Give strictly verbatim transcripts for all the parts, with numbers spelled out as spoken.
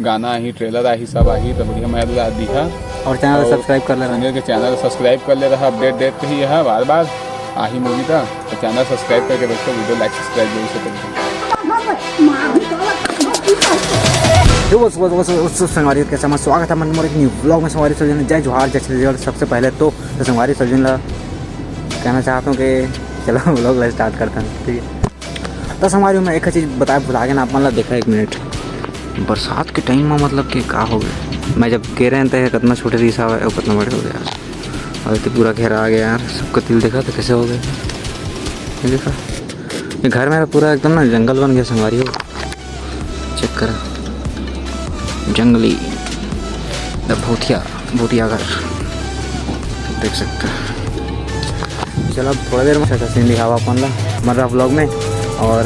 गाना आही, trailer आही, सब आही, तो बढ़िया मजा ला दिखा। और channel अउ subscribe कर ले रहा। संजय के channel subscribe कर ले रहा, update देत रही है बार बार आही movie का। तो channel subscribe करके दोस्तों video like subscribe जरूर से करिए। Yo, what's, what's, what's, what's up, संगवारी, कैसे हैं? स्वागत है मन मोर एक new vlog में। संगवारी सब जन जय जोहार, जय छत्तीसगढ़। सबसे पहले तो, तो संगवारी सब जन ला कहना चाहता हूँ कि चलो vlog ला start करते हैं, ठीक है। तो संगवारी, मैं एक चीज बताए भुला गया ना आप मन ला, देखा एक मिनट, बरसात के time में मतलब कि का हो गया, मैं जब गे रहेन ते कतना छोटे रिहिस हवय अउ कतना बड़े हो गया। और इतने पूरा घेरा आ गया यार, सबका तिल देखा तो कैसे हो गया, ये देखा, ये घर मेरा पूरा एकदम ना जंगल बन गया संगवारी हो। Check करा, जंगली, द भूतिया, भूतिया घर देख सकता है। चलो, अब थोड़ा देर में अच्छा scene दिखावा अपन ला, मन रहा vlog में, और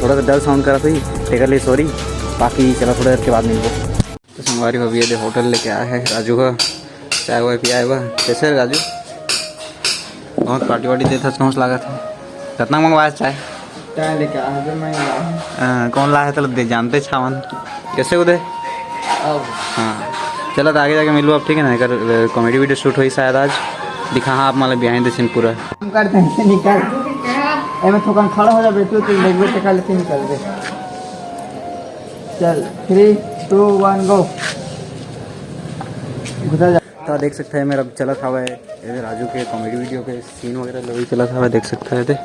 थोड़ा सा dull sound करा थी, तेकर लिए sorry। बाकी चलो, थोड़ा देर के बाद मिलबो। तो संगवारी हो, अभी ये दे होटल लेके आया है राजू का, चाय वाय पियाए बा। कैसे है राजू? बहुत party वार्टी देता है, कौन सा लागत है? कितना मंगवाया चाय? चाय लेके आ, जो मैं ला हूँ। हाँ, कौन ला है तो दे, जानते छावन। कैसे उदय? अब हाँ, चलो तो आगे जाके मिलबो अब, ठीक है ना? एकर comedy video shoot होई शायद आज, दिखा हाँ आप मतलब behind the scene पूरा। काम कर दे, निकल। ए, मैं थोकन खड़ा हो जा, बैठो, तू देखबे, टेका लेके निकल दे। चल, three, two, one, go। घुसा जा। तो देख सकते हैं, मेरा चलत हवय, ये राजू के comedy video के scene वगैरह लोग चलत हवय, देख सकते हैं, दे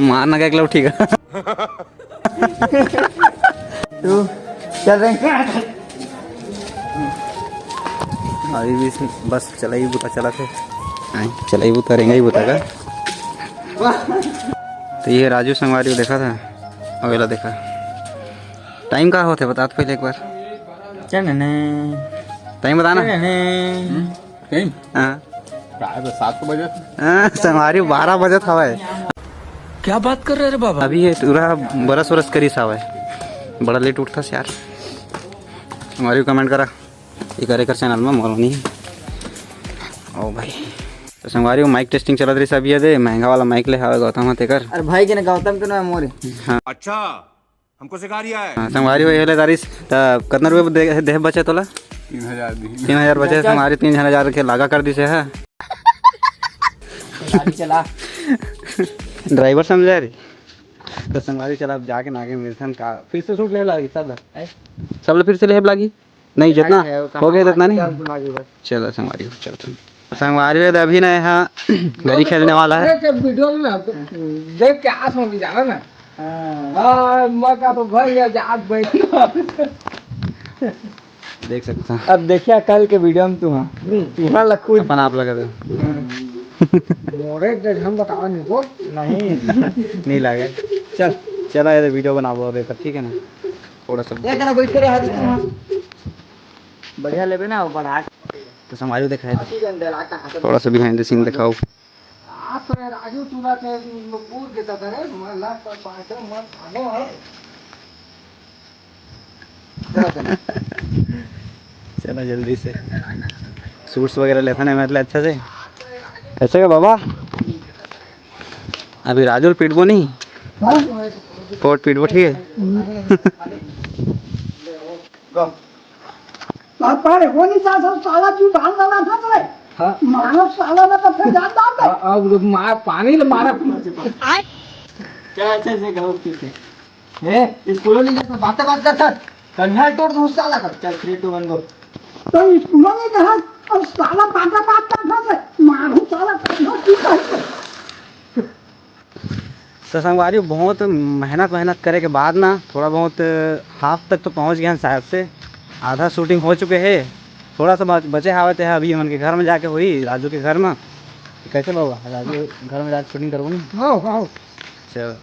मारना का एक लौठी का। तू चल रहे। अभी भी इसमें बस चलाई बुता चला थे। आए, चलाई बुता, रेंगाई बुता का। तो ये राजू संगवारी को देखा था, अवेला देखा। Time का होते बता तो पहले एक बार। चल ने। Time बताना। चल ने। हम्म, time? हाँ। काय बे, सात तो बजे। हाँ, संगवारी बारह बजत हवय। क्या बात कर रहे रे बाबा? अभी ये पूरा बरस वरस करिस हवय। बड़ा late उठता यार। संगवारी comment करा। एकर, एकर channel में मोर नहीं। ओ भाई। तो संगवारी वो mic testing चलत रही सब, ये दे महंगा वाला mic ले हवय गौतम ह तेकर। अरे भाई के ना, गौतम के ना, मोरे। हाँ। अच्छा, हमको सिखा रिया है। हाँ, संगवारी हो, ये ले तारीस, त कतना रुपये दे, दे बचे तोला? तीन हजार दी। तीन हजार बचे, संगवारी तीन हजार के लागा कर दिसे है। गाड़ी चला। Driver समझा रे। तो संगवारी चला, अब जाके नागे मिलथन का, फिर से shoot ले लागी सब ला। हैं? सब ला फिर से ले लागी? नहीं, जितना है, वो हो गया, कहाँ इतना नहीं। क्या सुना के बस। चलो संगवारी हो, चलथन। संगवारी हो, अभी ना यहाँ गली खेलने वाला है। अरे, जब video में ना, तो देख के आस में भी जाना ना। हाँ। हाँ, मैं का तो भर गया, जात बैठ। देख सकता। अब देखिया कल के video में तू, हाँ। हम्म। तुहा लखू अपन आप लगा दे। मोरे जगह हम बतावा नहीं को। नहीं। नहीं लागे। चल। चला, ये video बनाबो अब एकर, ठीक है ना? थोड़ा सा। ये जना बैठ के रहा तू, हाँ। बढ़िया लेबे ना, वो बढ़ा। तो संगवारी देखा है। थोड़ा सा behind the scene दिखाओ। आप राजू टूरा के बूढ़ के तरह रे, मन ला पर पाछे मन खाने वाला। चलो जल्दी से। Shoots वगैरह लेथन है मतलब अच्छा से। ऐसे का बाबा? अभी राजू ल पीटबो नहीं? हाँ? पोट पीटबो, ठीक है? पापा रे, वो नहीं चाहता, साला क्यों डाल रहा था रे? हाँ। मारो साला ना तो फिर जान डाल दे। हाँ, अब मार, पानी ले मारा। क्या अच्छा से गाओ पीछे। ए, स्कूलों नहीं जाता, बातें बात करता। कन्हैया तोड़ दूँ साला का। चल, three, two, one, go। तो स्कूलों नहीं गया, और साला बातें बात करता रे। मारो साला, कन्हैया क्यों करता? तो संगवारी, बहुत मेहनत, मेहनत करे के बाद ना थोड़ा बहुत half तक तो पहुंच गए हैं शायद से। आधा shooting हो चुके है, थोड़ा सा बच-, बचे हावत है, अभी हमन के घर में जाके हुई, राजू के घर में। कैसे बाबा, राजू घर में जाके shooting करबो नहीं? हाँ, हाँ। चलो,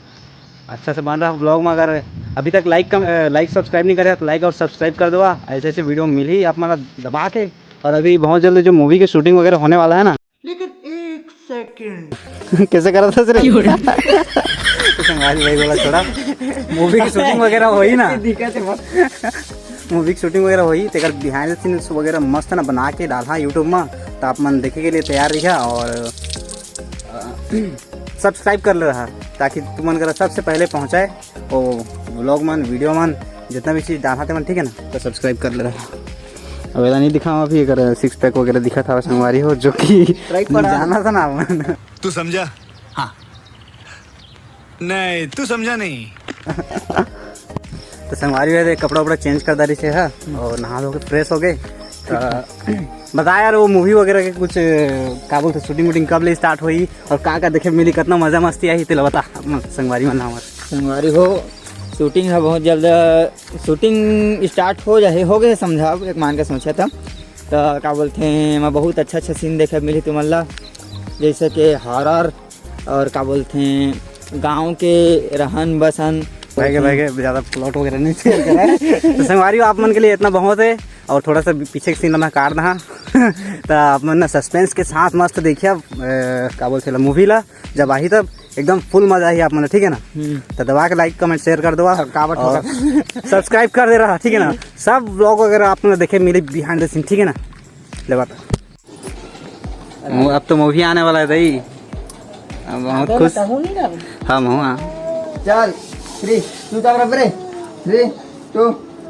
अच्छा से बन रहा vlog में। अगर अभी तक like कम, अ, like subscribe नहीं करे तो like और subscribe कर दो, ऐसे ऐसे video मिली आप हमारा दबा के। और अभी बहुत जल्द जो movie की shooting वगैरह होने वाला है ना, लेकिन एक second। कैसे करा था सिर्फ? तो संगवारी भाई बोला, छोड़ा, movie की shooting वगैरह होई ना, दिक्कत है बस। Movie की shooting वगैरह होई, तेकर behind the scenes वगैरह मस्त ना बना के डालहा YouTube में, तो आप मन देखे के लिए तैयार रहिहा और, अ, subscribe कर ले रहा, ताकि तुमन करा सबसे पहले पहुँचाए वो vlog मन, video मन। जितना भी चीज डालना थे मन, ठीक है ना, तो सब्सक्राइब कर ले रहा। अब एला नहीं दिखाऊँ अभी, अगर सिक्स पैक वगैरह दिखा था संगवारी हो, जो कि नहीं पड़ा। जाना था ना अपन। तू समझा? हाँ। नहीं, तू समझा नहीं। तो संगवारी हो, कपड़ा उपड़ा चेंज कर डारी से है और नहा धो के फ्रेश हो गए। तो बता यार, वो मूवी वगैरह के कुछ, का बोलते, शूटिंग वूटिंग कब ले स्टार्ट हुई और का का देखे मिली, कितना मजा मस्ती आई, तेला बता संगवारी मन हमर। संगवारी हो, शूटिंग है बहुत जल्द, शूटिंग स्टार्ट हो जाए, हो गए समझा, एक मान के सोचा था। तो का बोलते हैं, मैं बहुत अच्छा अच्छा सीन देखे मिली तुमन ला, जैसे कि हॉरर और का बोलते हैं, गांव के रहन बसन। भाई के, भाई के ज्यादा प्लॉट वगैरह नहीं शेयर करा है। तो संगवारी हो, आप मन के लिए इतना बहुत है और थोड़ा सा पीछे के सीन मैं काट दहा। तो आप मन ना सस्पेंस के साथ मस्त देखिए, अ, का बोलते हैं, मूवी ला जब आही तब एकदम फुल मजा आही आप मन ला, ठीक है ना? हम्म। तो दबा के लाइक कमेंट शेयर कर दो आप। सब कावत और होगा। सब्सक्राइब कर दे रहा, ठीक है ना? सब व्लॉग वगैरह आप मन ला देखे मिली बिहाइंड द सीन, ठीक है ना? ले बात। मु-, अब तो मूवी आने वाला है दाई। अब बहुत खुश। हम हुआ। चल, थ्री, तू तब रब रे। थ्री, टू,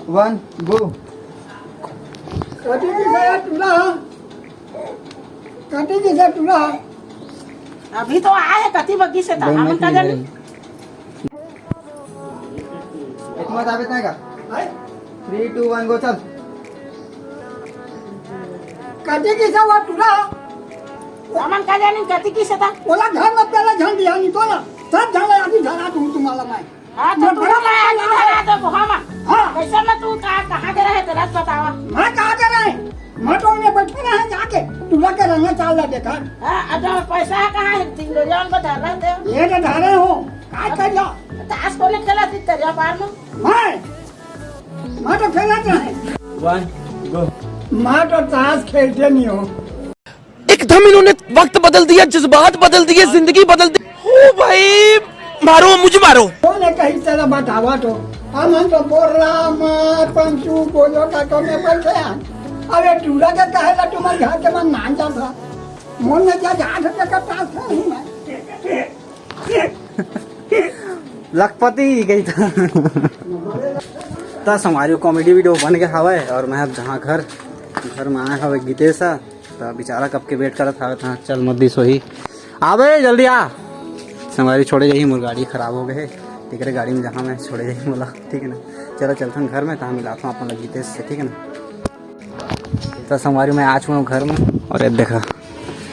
वन, गो। कटी की सारा टूला है। कटी की सारा टूला है। अभी तो आए कति बग्गी से था, दो हम मिनट का नहीं जानी। भाई। इतना दाबे तय का? हैं? थ्री, टू, वन, गो, चल। कति किसा हुआ टूरा? हमन का जानी कति किसा था? ओला घर में पहले झंडी आनी तो ना। सब झंडा अभी धरा दूँ तुम्हारा मैं। हाँ, तो मैं तू घर मैं आज में धरा दे, हाँ। कैसे में तू कहाँ, कहाँ के रहे, तेरा बतावा। मैं कहाँ के रहे? मैं तो उन्हें बैठे रहे जाके, टूरा के रंगा चाल ला देखा। हाँ, अब जब पैसा कहाँ है, तीन लोग जान बता रहे थे। ये तो धरे हो, काय कर लो? ताश कोने खेला थी तेरे बार में? मैं, मैं तो खेला नहीं। वन, गो। मैं तो ताश खेलते नहीं हो। एकदम इन्होंने वक्त बदल दिया, जज्बात बदल दिए, जिंदगी बदल दी। ओ भाई, मारो, मुझे मारो। कोने कहीं चला बतावा तो। हम, हम तो बोल रहा, माँ, पंचू, बोलो का तो मैं बैठे हैं। अबे टूरा के कहे ला तुम्हारे घर के मन नाम जाता। मन में क्या जात है, का पास है ही मैं। लखपति कही था। त संगवारी हो, कॉमेडी वीडियो बन के हवय और मैं अब जहाँ घर, घर में आए हवे गीतेश ह, त बेचारा कब के वेट करत हवे, त चल मत दिस होही, आबे जल्दी आ। संगवारी छोड़े जाही, मोर गाड़ी खराब हो गए हे, तेकरे गाड़ी में जहाँ मैं छोड़े जाही मोला, ठीक है ना। चलो चलथन घर में, तहाँ मिलाथन अपन ला गीतेश से, ठीक है ना। तो संगवारी, मैं आ चुका हूँ घर में और ये देखा,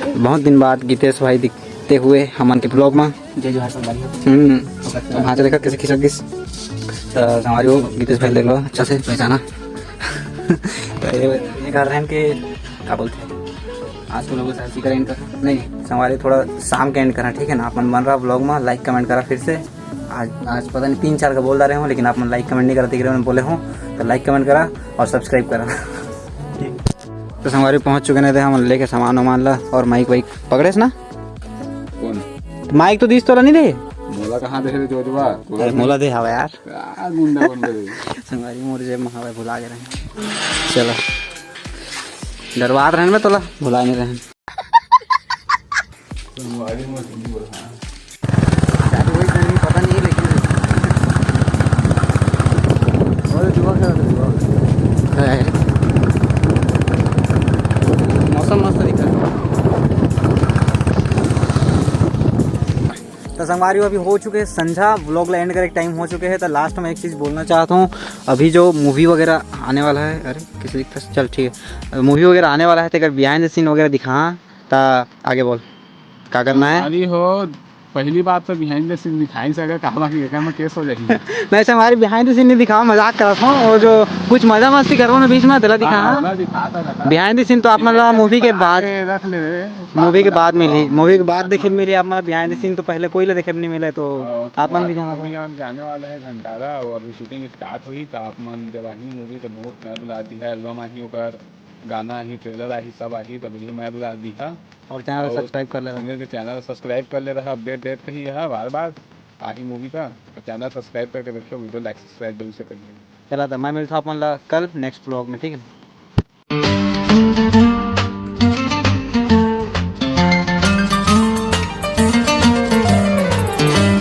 बहुत दिन बाद गीतेश भाई दिखते हुए हमन के ब्लॉग में। जय जोहार संगवारी हो। हम्म। तो वहाँ से देखा कैसे खिसक गिस। तो संगवारी हो, गीतेश भाई देख लो, अच्छा से पहचाना। तो ये, ये घर रहन के क्या बोलते हैं, आज के लोगों से हंसी का एंड कर, नहीं संगवारी, थोड़ा शाम के एंड करना, ठीक है ना। अपन बन रहा ब्लॉग में, लाइक कमेंट करा फिर से। आज, आज पता नहीं तीन चार का बोल रहे हो, लेकिन आप मन लाइक कमेंट नहीं करते, मैं बोले हो तो लाइक कमेंट करा और सब्सक्राइब करा। तो संगवारी पहुंच चुके ने दे हमन लेके सामान वामान ला और माइक वाइक पकड़ेस ना। कौन? माइक तो दिस तोला नहीं दे। मोला कहाँ दे रे जोजवा? तोला अरे दे। मोला दे हवा यार। का गुंडा बन गए? संगवारी मोर जेब में हवा भुला गए रहे। चलो। डरवात रहन में तोला भुला नहीं रहन। संगवारी मोर जिंदगी बोला। शायद वही टाइम पता नहीं, लेकिन और जुआ खेला था, जुआ। है। मौसम मस्त दिख रहा है। तो संगवारी हो, अभी हो चुके हैं संझा, व्लॉग ला एंड करे टाइम हो चुके हैं। तो लास्ट में एक चीज़ बोलना चाहता हूँ, अभी जो मूवी वगैरह आने वाला है, अरे किसी दिखता, चल ठीक है, मूवी वगैरह आने वाला है, तो अगर बिहाइंड द सीन वगैरह दिखा, तो आगे बोल, क्या करना है? अरे हो, पहली बात तो बिहाइंड द सीन दिखाई सके, कहा कि एकर में केस हो जाही। नहीं, संगवारी बिहाइंड द सीन नहीं दिखावा, मजाक करत हूँ। और जो कुछ मजा मस्ती करबो ना बीच में, तेला दिखा। हाँ, हाँ। ओला दिखाता रहता। बिहाइंड द सीन तो आप मन ला मूवी के बाद, के रख ले रे। मूवी के बाद मिली, मूवी के बाद देखे मिली आप मन ला। बिहाइंड द सीन तो पहले कोई ला देखे नहीं मिले, तो हाँ, आप मन भी जाना। मूवी जाने वाला है घंटारा, और अभी शूटिंग स्टार्ट हुई, तो आप मन जब आही मूवी तो बहुत मजा आती है, एल्बम आही, ओकर गाना आही, ट्रेलर आही, सब आही, तो वीडियो मजा आती है। और चैनल और सब्सक्राइब कर ले रहा। चैनल के चैनल सब्सक्राइब कर ले रहा, अपडेट देत रही है बार बार आही मूवी का। तो चैनल सब्सक्राइब करके रखियो, वीडियो लाइक सब्सक्राइब जरूर से करिए। चला था, मैं मिलता हूँ अपन ला कल नेक्स्ट ब्लॉग में, ठीक है।